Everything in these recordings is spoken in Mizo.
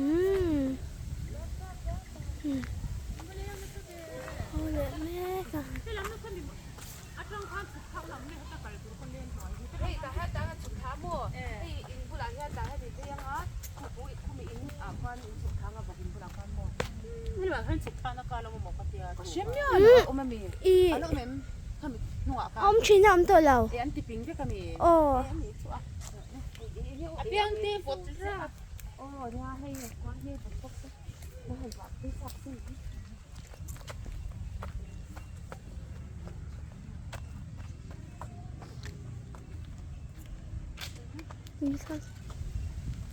Umm haw leh mek a. Ih awm thin a awm tawh lo aw.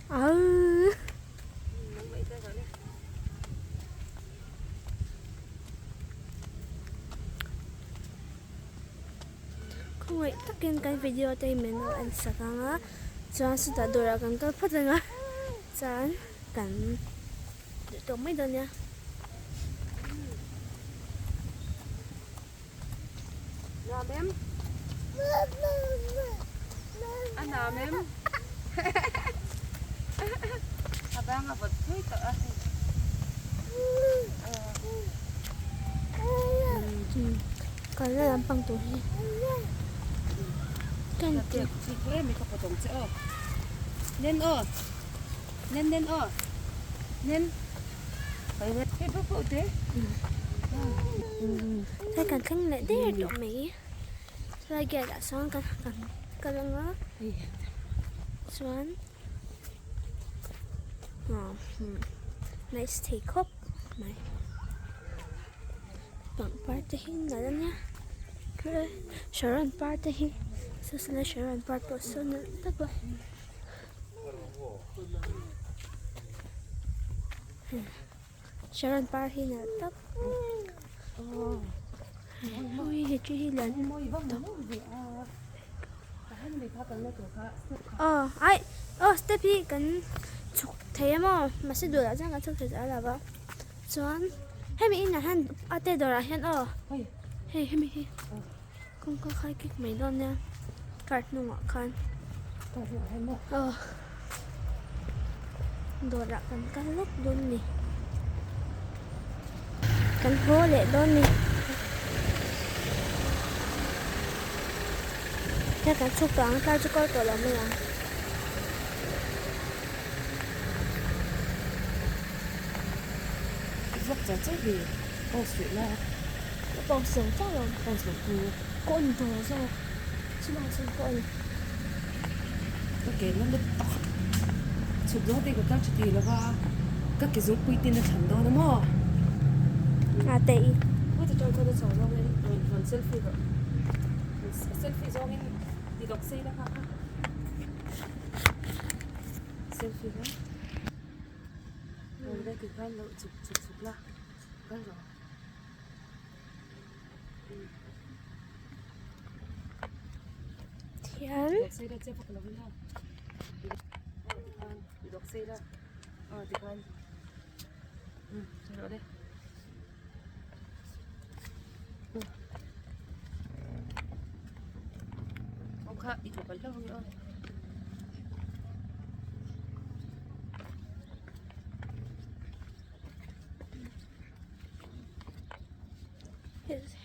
Au. Khawngaih takin kan video te hi min lo en sak ang a chuan chutah dawrah kan kal phawt ang a chuan kan duh tawk mai dawn nia. Nuam em? A nuam em? A bang a vawt phui tawh a hei. Kalna lampang tur hi kan ti. Nen aw nen nen aw nen. Hei kan thleng leh der tawh mai helai gate ah sawn kan kan kal ang a chuan nice thei khawp mai pangpar te hi nalh a nia sharon par te hi saw saw sharon par pawh saw nalh tak a. Sharon par hi nalh tak ui he chi hi lian aw ai aw step hi kan chhuk thei a maw mahse dawrah chuan kan chhuk thei ta lo va chuan hemi inah hian a te dawrah hian aw hei hemi hi. Kawngka khai kik mai dawn nia car hnungah khan aw dawrah kan kal lawk dawn a ni kan haw leh dawn a ni hei kan chhuk tawh ang car chu kal tawh lo mai ang. Pawng chauh lo kawn tur zawk chulai chu pawh a ni. Ka ke na lut tak chhuk zawng te ka kal tha thei lova ka ke zung pui tin a thlan dawn a maw a te i Heti tawng khan a chho zawng in rawn rawn selfie rawh selfie zawng in ti dawk sei la kha kha selfie la rawn ve ti khan lo chhuk chhuk chhuk la kal rawh. Thian.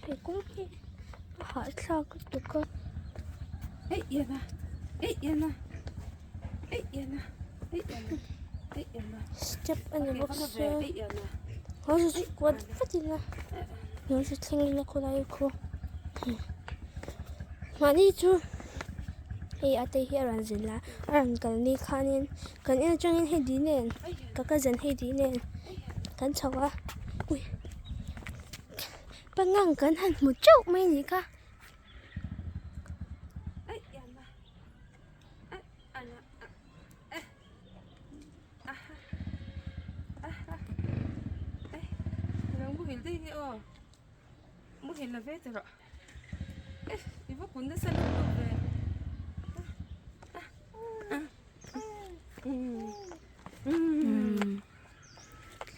He kawng hi a hahthlak lutuk a. Step a ni bawk sia kuat vat ila lo chu thleng ila khawlai khu mahni chu hei a te hi a rawn zin la a rawn kal ni khanin kan en atangin hei di nen ka cousin hei di nen kan chho a ui pangang kan han hmu teuh mai anih kha.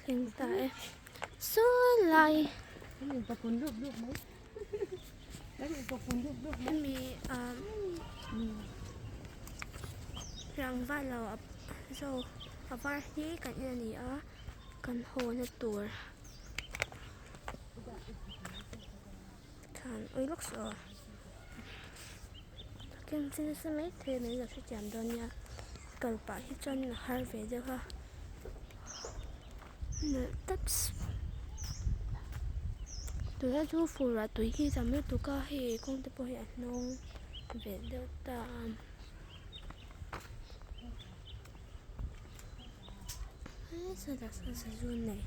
Thleng ta e saw lai hemi ah rangva lo a zo. A var hi kan en a ni a kan haw na tur khan ui lawk suh aw ka ken che nasa maithei min lo hrethiam dawn nia kal pah hi chuan a har ve deuh a nalh taps tunah chu fur ah tui hi tam lutuk a hei kawng te pawh hi a hnawng ve deuh ta a. Sawtah sawn sazu nei.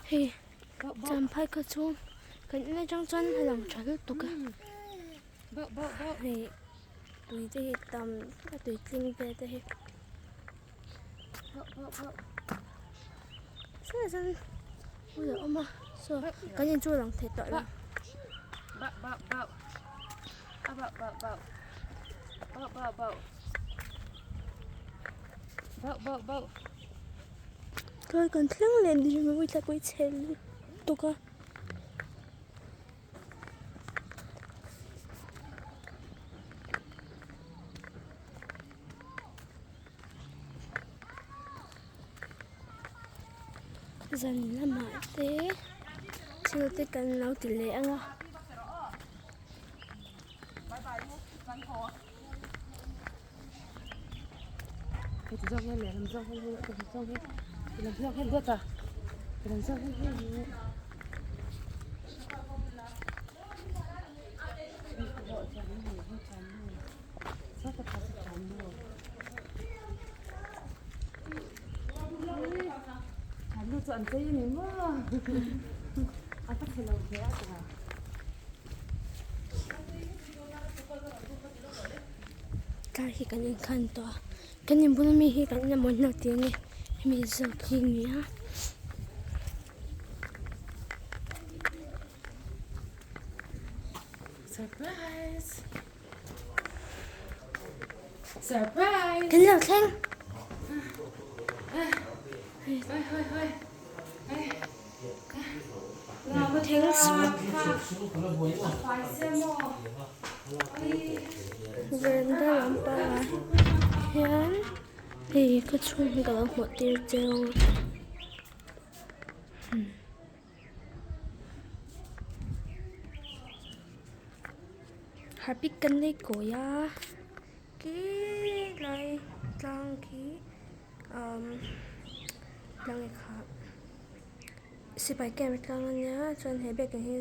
Hei champhai kha chu kan en atang chuan a lang tha lutuk a hei tui te hi tam a tui tling vel te hi saw sawn hmun a awm a saw kan in chu a lang thei tawh lo. Chuan kan thleng leh ni thlapui chhe lutuk a. Zan lamah te thil te kan lo ti leh ang a. Car hi kan inkhan tawh a kan inbul ami hi kan emaw hnawk tih ang e hemi zawk hi a ni a. Surprise! Surprise! Kan lo thleng. Veranda lampangah hian hei ka chhung hi ka lo hmuh tir cheu a. Harpic kan nei kawi a khi lai tlang khi umm tlang e kha sipai camp tlang a nia chuan he biakin hi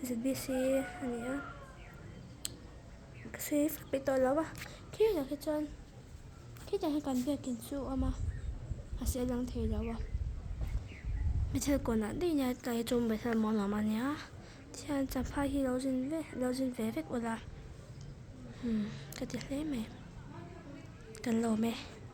zbc a ni a ka sawi fak peih tawh lo a khilaiah khi chuan khitah hian kan biakin chu a awm a mahse a lang thei lo a hmeichhe kawnah daih nia tlai hi chu bethel mawn a awm a nia tihian champhai hi lo zin ve lo zin ve vek ula umm ka ti hle mai kan lawm e.